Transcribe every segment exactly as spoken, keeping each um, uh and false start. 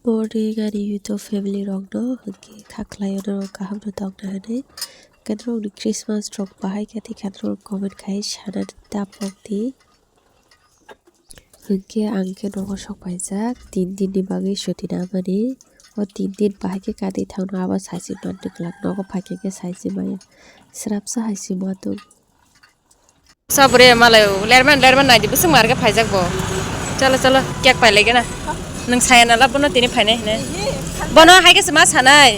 Morning ani YouTube family rokno hwnkhe kha khlaio norok kaham no tongna hinwi. Hwnkhe norokni Christmas rok bahai khe tei khe norok comment khai sanani da pok di. Hwnkhe ang khe nogo sok paijak tin din ni bagwi chuti nangmani. O tin din bahai khe kati thangno abo saisi manwi kwlak nogo phaikhe khe saisi maya. Srapsa hai si muitung. Sabure malai lerman lerman naidi bwswk mar khe phaijak bo. Chalo chalo cake pai lege na. Nwng saya nala bono tini phainai hine. Bono hai khe se ma sanai.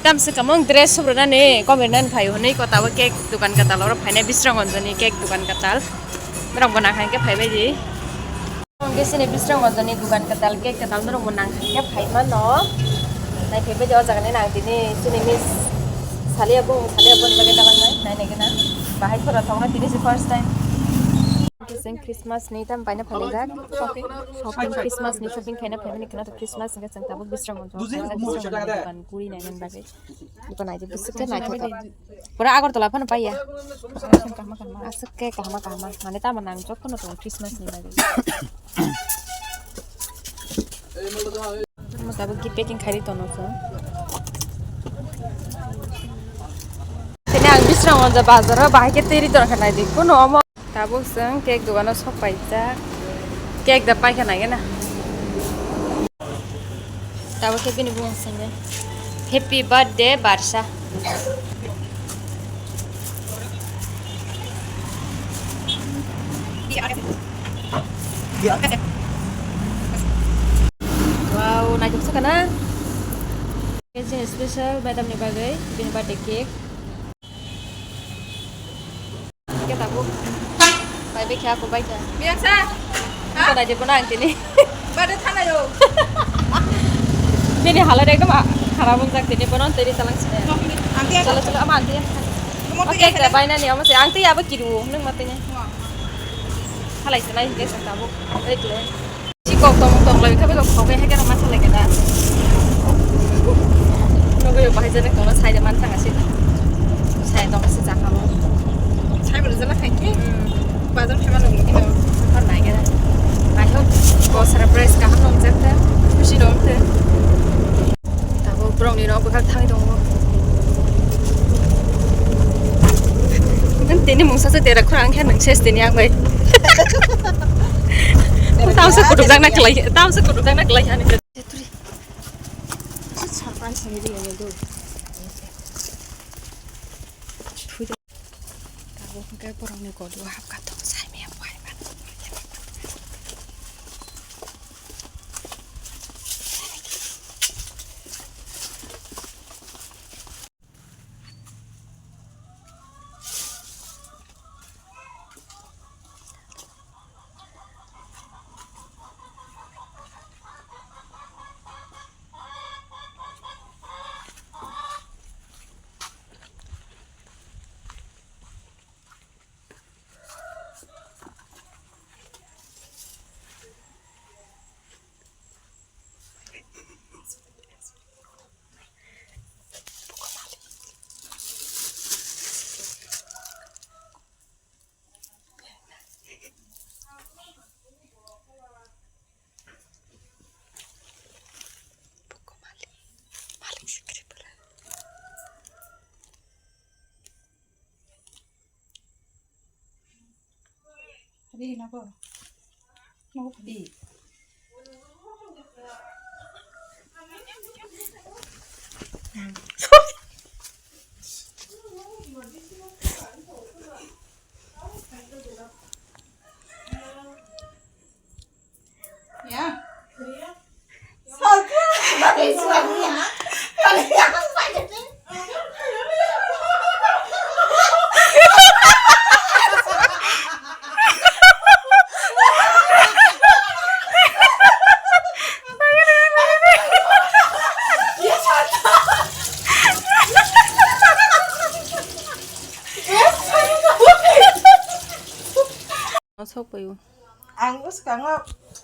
Tamse kamung dress subrunani komirnani phaio hinwi kotabo cake dukan katal oro phainai Bisrangonjoni cake dukan katal. Norok bo nang hai khe phaibai di. Hwnkhe chini Bisrangonjoni dukan kwtal, cake kwtal norokbo nang khe phai mano. Nai phaibai di o jaga ni nang tini chini miss Salia bung, Salia bung bagwi talangnai, nai nai gana. Bahai khoro thongna tini se first time. Hwnkhe chwng Christmas ni tam paina phailaijak. Shopping, Christmas ni shopping khaina phaimani khwna to Christmas hwnkhe chwng tabuk Bisrangonjo khaijak, Bisrangonjoni dukan guri nai man bagwi. Dukan ai je bwswk khe naithotok. Pura Agartala phano paiya. Aswk khe kahama kahama. Mane tamo nang jok phano tongo Christmas ni bagwi. Omo tabuk ki packing khai ri tono kho. Tini ang Bisrangonjo bazar o bahai khe twi ri tono khe nai di. Kuno omo. Tabuk chwng cake dogano sok paijak. Cake da paikha nai gana. Tabuk khe bini bumung swngo, "Happy birthday, Barsa." Wow, naithok se kana? Special madam ni bagwi bini birthday cake. Khe tabuk. Bai bai kha, ko bai kha. Biyang sa? Ha? Ko nai de ko nang tini. Bade thana yo. Tini hala de ekdom kharap wng jak tini, bono tini talang sini. Aunty, chalo chalo ama aunty. Oke, khe bai nani ama se aunty abo kiru nung ma tini. Halai se nai ke sa tabuk. Oi kle. Si kok tong tong lai khe bego khogwi hai khe ma salai khe da. Nugui bahai jani kono side man thang asi. Sai tong asi jakha mo. Sai bolo jala khai khe. Hmm. Bazar khai ma nugui kino. Kon nai khe da. I hope ko surprise kaham nong jak ta. Khushi nong te. Tabuk borokni nok bwkhak thangwi tongo. Nang tini mungsa se tera khorang khe nang ses tini ang bai. Tamsa kutuk jak na klai, tamsa kutuk jak na klai hani. Tabuk hwnkhe borokni goluo hapkha tongo, saimaya bo hai mano. Ri na ko. Mo di. Ya. Sok payo. Ang bwskango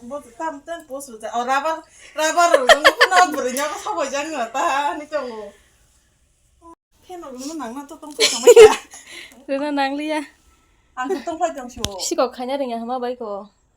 bo tam ten post rwjak. O rubber, rubber rwjak. Nukho na bwrwi nyago sabai jang no ta ni tongo. Khe no rwno nang na to tong tong ya. Rwna nangliya. Ang to tong phai tong sio. Sikok khaina rwngya hama bai ko.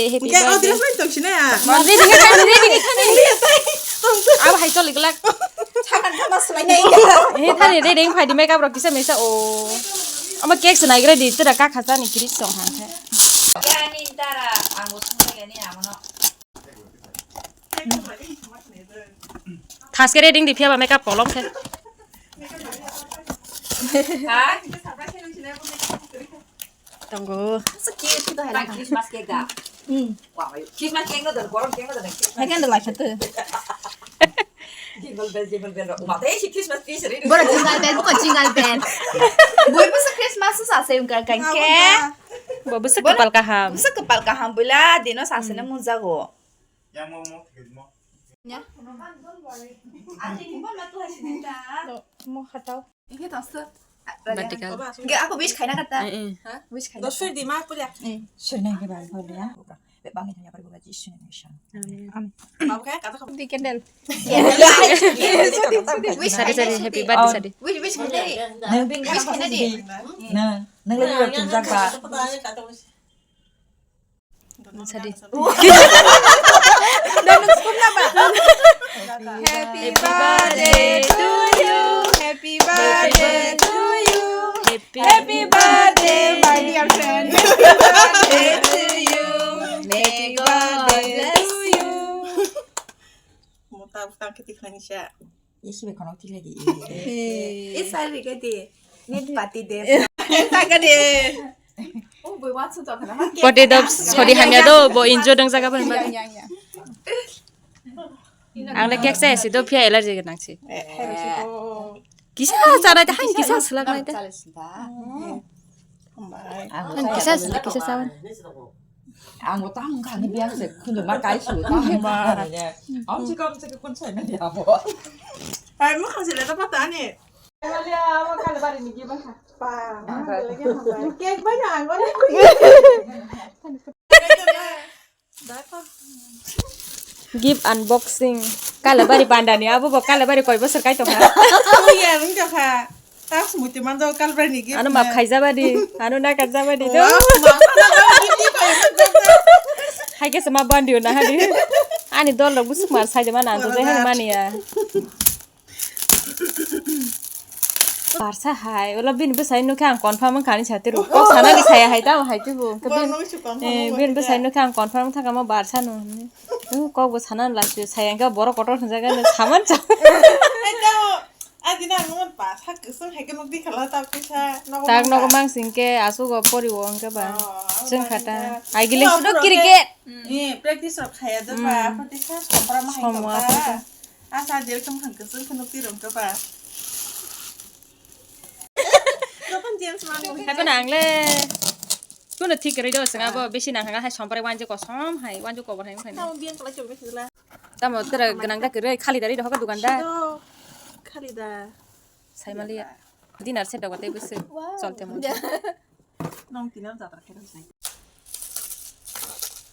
birthday, happy Hingke o birthday. Dress bai tong sini ya. Ma, ready, ready, ready, ready. Abo hai choli glak. Sakan kama sulai nai. He thani ready phai di makeup rok kisa mesa o. Ama cake se nai ready tera ka kha chani kiri song han khe. Yani dara ang usung yani amono. Thaske ready di phiya ba makeup kolom khe. Ha? Tongo. Masa cake itu hai Christmas cake ga. Hmm. Wah, ayo. Christmas cake no dan, gorong cake no dan. Hai kan da lai satu. Jingle bell, jingle bell. Uma teh si Christmas tree seri. Bora jingle bell, bukan jingle bell. Boy basa Christmas sa se ungkar kan ke. Bo basa kepal kaham. Basa kepal kaham bula dino sa se na mujago. Yang mau mau tiket mau. Ya. Mau khatau. Batika. Ge aku wish khaina kata. Eh, eh. Ha? Wish khaina. Dos sir di ma pulia. Eh. Sir na ke bang pulia. Be bang ni thanya pari bola Jisu ni mission. Amin. Mau ke kata kamu. Di candle. Wish Sadi, sadi, happy birthday, sadi. Wish, wish khaina di. Nang bing wish khaina di. Nang, nang lagi waktu jaga. Sadi. Happy birthday to you. Happy birthday to you. Happy Happy birthday, my dear friend. Happy birthday to you. May God bless you. Mota utang kiti khlai nisa. Isi be kono kiti lagi. Eh, sari kiti. Ni pati de. Taka de. Oh, boy, what's up? Pati dop sodi hamya do, bo enjoy dong jaga pen. Ya, ya, ya. Ang le cake sa si do phiya allergy gwnang si. Kisa chana ta han kisa selak nai ta. Han kisa selak kisa sawan. Ang bo tang kha ni biang se khundu ma kai su tang ma. Am si kam se kun sai na dia bo. Ai mo khang se le ta pata ni. Malia ama kala bari ni giba kha. Pa. Cake bai na ang ni. Gift unboxing. Kalabari panda ni abo bo Kalabari koi bosor kai tongkha. Iya, wng tongkha. Tas muti manjo Kalabari ni gift. Ano map khaijabadi, ano nakarjabadi do. Wow, map khaijabadi, gift ni koi bosor. Hai khe sama bandi na hadi. Ani dol rok busuk mar sai de mana anto jai han mania. Barsa hai, ola bini bwsai nukhe ang confirm wngkha ani satiro. Kok sana ni saya hai tamo hai tubu. Hwnkhe Bo bin, nung si confirm eh, wngkha bini khe. Bwsai nukhe ang confirm wngkha kamo barsa no hinwi. Nung kok bo sana ni lasi saya hwnkhe borok kotor hwnjak ani saman cha. Hai tamo, adina ang nung barsa kwswng hai khe nukdi khala ta kisa nogo. Tak mangkha. Nogo mang singke asugo poriwo hwnkhe ba. Oh, chwng khata. Hwnkhe. Aigile. Bo sudo aphuru cricket. Khe, eh, practice rok khaya do ba, hmm. Aphuru tisa sompra ma hai somo tongkha. Aphuru. Asa je rokom hwnkhe chwng kheno tirwng khe ba. Jokhon James mang wngkha. Hai phano ang le. Kuno thik kwrwi do, chwng abo bisi nang hwnka hai somprai wanjwi kosom hai, wanjwi kobor hai wngkha. Tamo biyan kwlai chwng bisi la. Tamo tere gwnang da kwrwi, khali dari dohor ka dukan da. Sido, khali da. Sai maliya. Dinner set dogo tei bwswk. Wow. Chol temo. Nong tini jatra khe rwjak.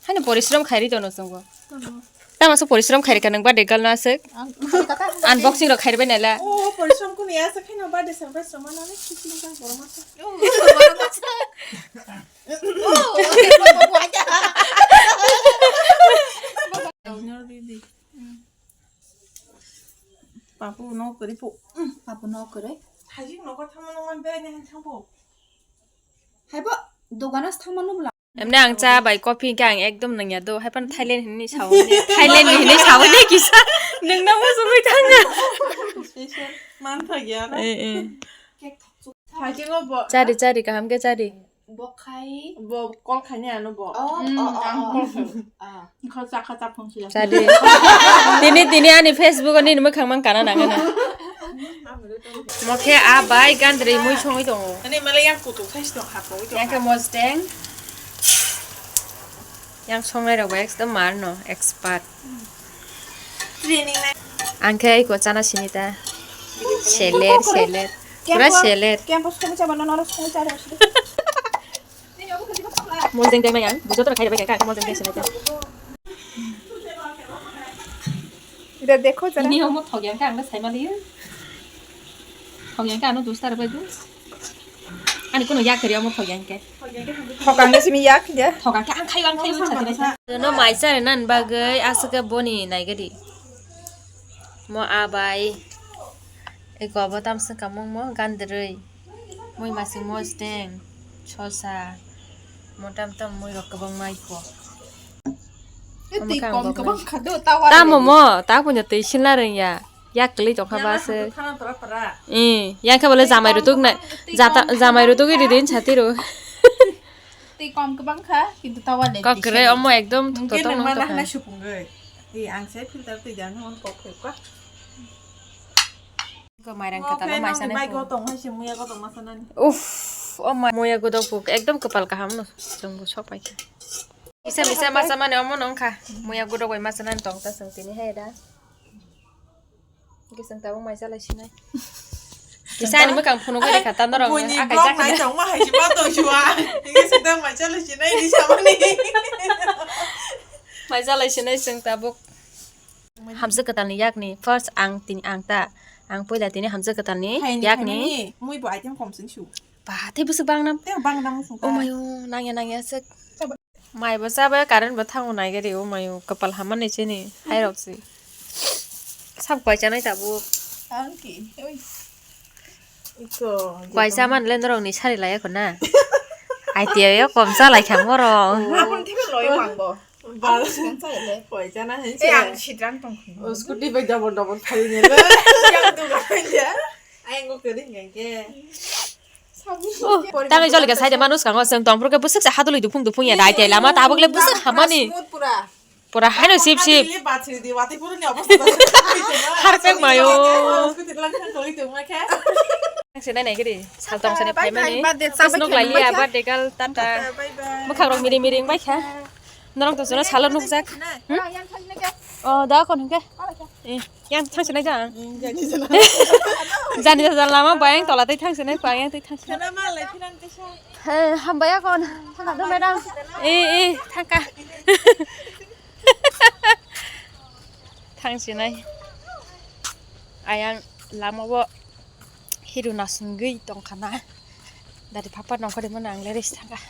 Haino porishrom khairi tono chwngbo. Tono. Tamo aswk porishrom khairi ka nwng birthday girl no aswk? Ang, ang kata. Unboxing rok khairi bai naila. Oh, porishrom kuni aswk khaino birthday surprise rwma nani khisi nang borok masa. Oh, borok masa. Oh, borok masa. Nor didi. Papu no kwrwi pu. Mm, papu no kwrwi. Hajik nogo thangmano man beraina han thangbo. Haibo dogano thangmano bwla. Emne ang cha bai coffee hwnkhe ang ekdom nangya do. Haiphano Thailand hinwi sao ne. Thailand ni hinwi sao ne kisa. Nwng no mujungwi thangya. Special man thagya na. Eh, eh. Cake thok. Hajik no bo. Chari, chari, kaham khe chari. Bo khai. Bo call khaini ano bo. Oh, mm, oh, oh, ang oh. Call khai. Ah. Kha cha kha cha phone sila. Chadi. Tini, tini ani Facebook ani mwkhang mang kana nangana. Mokhe a bai gandri mui songwi tongo. Ani mala yang kutu khai sito kha poi to. Yang khe mojteng. Yang songnai rok bai ekdom mar no expert. Training nai. Ang khe iko chana sini ta. Seler, seler. Pura seler. Campus khe bwsa mano noro songwi cha rw sidi. Mol deng deng yang, bujo to khai bai ka mol deng deng sini ta. De dekho jara. Ini omo thok yang ka ang sai maliyo. Thok yang ka ano dus tar bai du. Ani kono yak kari omo thok yang ke. Thok ang de simi yak de. Thok ang ka ang khai ang khai. No mai sare nan bagai asake boni nai gadi. Mo abai. Eko abo tamsa kamong mo gandroi. Mui masing mosdeng, sosa, motam tam mui rok kwbangma iko. Tei kom kwbang kha do, tawa. Tamo mo, ta punya tei sinla rengya. Yak kli tong kha ba se. Thana tora para. Eh, yang kha bole jamai rutuk na, jata, jamai rutuk iri din chati ro. Tei kom kwbang kha, kintu tawa le. Kok kre omo ekdom. Mungkin totong nang mana hana supung goi. Tei ang se filter tei jan hon kok khe kwa. Ko mairang kwtal o mai sanai bai ko tong hai se muya ko tong ma sanani. Uff, o mai muya godok bo ekdom kwpal kaham no chwng bo sok pai kha. Misa misa ma chamani omo no wngkha. Muya godok bai ma sanani tong ta chwng tini hai da. Hwnkhe chwng tabuk mai chalai sinai. Kisa ani mwkhang phunugwi rikha ta norok. Buini akai blog chakha nai na. Tongma hai se ma tong sua. Hwnkhe chwng ta mai chalai sinai ni samani. Mai chalai sinai chwng tabuk. Hamjwk kwtalni yakni first ang tini ang ta, ang puila tini hamjwk kwtalni yakni. Mui bo item kom sing su. Ba, tei bwswk bang nam? Tei bang nam sung. O mayo, nangya nangya swk. Mai bo chabai current bo thango nai gari o mayo, kwpal hamani chini hairok si. Sab kwai chanai tabuk. Ang ki, oi. Iko, kwai chaman le norok ni sari lai ekho na. Ai tiya yo kom cha lai kha morok. Aboni thik loi mang bo. Bal. Ang sikrang chai le. Poisa na hai se. Eh, ang sikrang tong khe. O scooty bai double double khai ne le. Yang tu ga ya. Ai ngo kering yang ke. Sabu. Oh, tang jol ga sai de manus kango seng tong pro ke busuk sa hadului dupung dupung ya dai te lama tabuk le busuk hamani. Smooth pura. Pura haino sip sip. Ile batri di wati pura ni obostha. Harpek mayo. Scooty lang khan koi tu ma khe. Nang se nai nai giri. Sal tong sani phai mani. Bye bye. Tes nok lai liya, bye bye. Birthday girl, tata. Bye bye. Mwkhang rok miring miring bai kha. Norok to jono salo nukjak. Hmm? Oh, da kon hwnkhe. Eh, yang thang se nai da. Jani jani lama bayang tola tei thang se nai, bayang tei thang se nai. He, hambai akon. Thang do madam. Eh, eh, thangka. Thang se nai. Ayang lama bo. Hiru nasingwi tongkha na. Dari papa nongkhorima nang le rest thangkha.